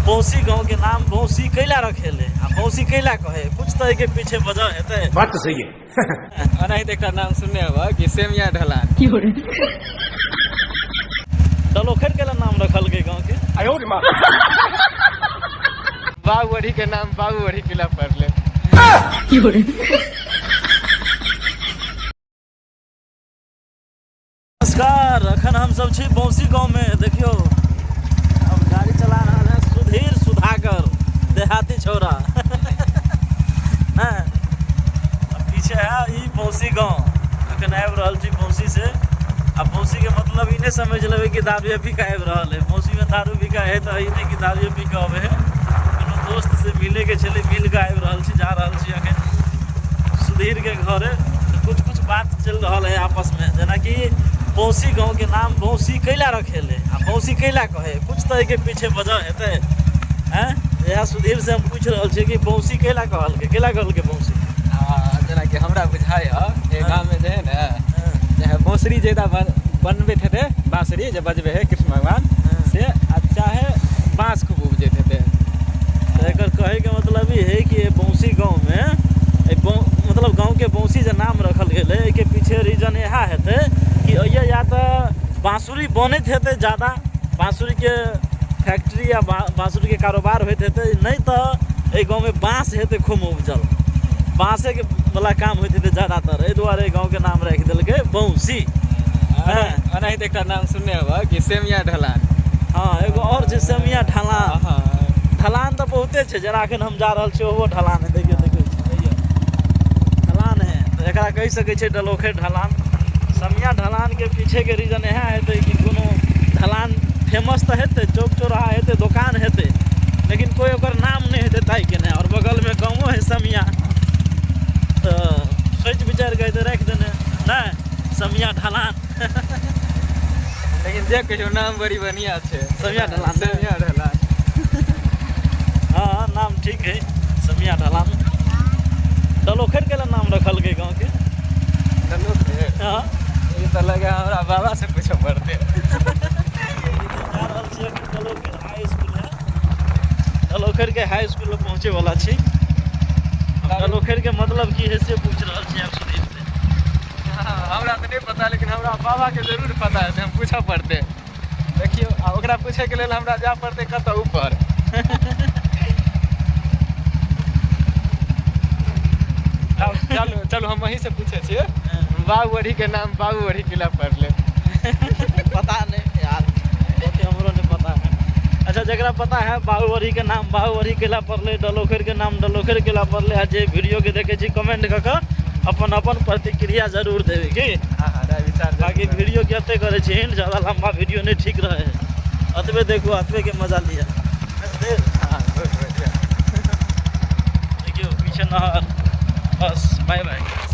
बौसी गांव के नाम बौसी कैला रखेले आ बौसी कैला कहे, कुछ तो एके पीछे वजह हेतै। बात तो सही है। ओनाहिते एकटा नाम सुनने हेबै कि सेमिया ढलान। डलोखर के नाम रखल गई गांव के। बाबूबढ़ी के नाम बाबूबढ़ी किला पड़ले। नमस्कार, अखन हम सब छी बौसी गांव में। देखियो अब गाड़ी चला रहा है सुधीर सुधाकर, देहाती छौरा। हाँ, पीछे है ई बौसी गांव। अखन आबि रहल छी बौसी से। आ बौसी के मतलब ई नहीं समझ लेबै कि दारू पी के आबि रहल है। बौसी में दारू बिका है तो ई नहीं कि दारू पी के अबे है। कोनो दोस्त से मिले के छलै, मिल के आबि रहल छी, जा रहल छी अखन सुधीर के घरे। तऽ कुछ कुछ बात चलि रहल है आपस में, जेनाकि बौसी गांव के नाम बौसी कैला रखेले आ बौसी कैला कहे, कुछ तो एके पीछे वजह हेतै। हैं, इएह सुधीर से हम पूछि रहल छियै कि बौसी कैला कहलकै, कैला कहलकै बौसी? जेनाकि हमरा बुझाइ है एहि गाँवमे जे है ने, जे बाँसुरी ज्यादा बनबैत हेतै, बाँसुरी जे बजबै है कृष्ण भगवान से, आ चाहे बाँस खूब उपजैत हेतै। तऽ एकर कहैके मतलब ई है कि बौसी गाँवमे मतलब गाँवके बौसी जे नाम रखल गेलै, एहिके पीछे रीजन इएह हेतै कि एहिए या तऽ बाँसुरी बनैत हेतै ज्यादा, बाँसुरीके फैक्ट्री या बाँसुरीके कारोबार होइत हेतै, नहि तऽ एहि गाँवमे बाँस हेतै खूब उपजल, बाँसेके वाला काम होइत हेतै ज्यादातर, एहि दुआरे एहि गाँवके नाम राखि देलकै बौसी। ओनाहिते एकटा नाम सुनने हेबै कि सेमिया ढलान। हँ, एगो आओर छै सेमिया ढलान। ढलान तऽ बहुते छै, जेना एखन हम जा रहल छी ओहो ढलान है। देखियौ देखियौ ढलान है, तऽ एकरा कहि सकै छै डलोखर ढलान। समिया ढलान के पीछे के रीजन इएह हेतै कि कोनो ढलान फेमस तऽ हेतै, चौक चौराहा हेतै, दोकान हेतै, लेकिन कोइ ओकर नाम नहि हेतै ताहि के नहि। आओर बगलमे गाँवो है समिया, तऽ सोचि विचारि कऽ हेतै राखि देने नहि समिया ढलान। लेकिन जे कहियो नाम बड़ी बढ़िया छै, समिया ढलान। समिया ढलान। हाँ, नाम ठीक है समिया ढलान। डलोखर के नाम रखल गई गाँव के। डलोखर? हाँ। ई तऽ लगे हमरा बाबा से पूछऽ पड़तै। जा रहल छी डलोखर हाई स्कूल है, डलोखर के हाई स्कूल में पहुँचे वाला छी। डलोखर के मतलब की है से पूछ रहल छी आप सुधीर से। हमरा तऽ नहि पता, लेकिन हमरा बाबा के जरूर पता है, हम पूछऽ पड़तै। देखियौ, आ ओकरा पूछैके लेल हमरा जाय पड़तै कतऽ ऊपर। चलू चलू, हम वहीं से पूछै छियै। बाबूबढ़ी के नाम बाबूबढ़ी किला पड़लै? पता नहीं यार, ओते हमरो नहीं पता है। अच्छा, जकरा पता है बाबूबढ़ी के नाम बाबूबढ़ी किला पड़लै, डलोखर के नाम डलोखर किला पड़लै, आ जे वीडियो के देखै छी कमेंट कऽ कऽ अपन अपन प्रतिक्रिया जरूर देबै की। हाँ हाँ, राय विचार जरूर बाकी देबै। वीडियो के एते करै छी एंड, ज्यादा लंबा वीडियो नहीं ठीक रहे है, अतबे देखू, अतबे के मजा लिया। हाँ, बहुत बढ़िया। देखियौ पीछे नहर। बस, बाय बाय।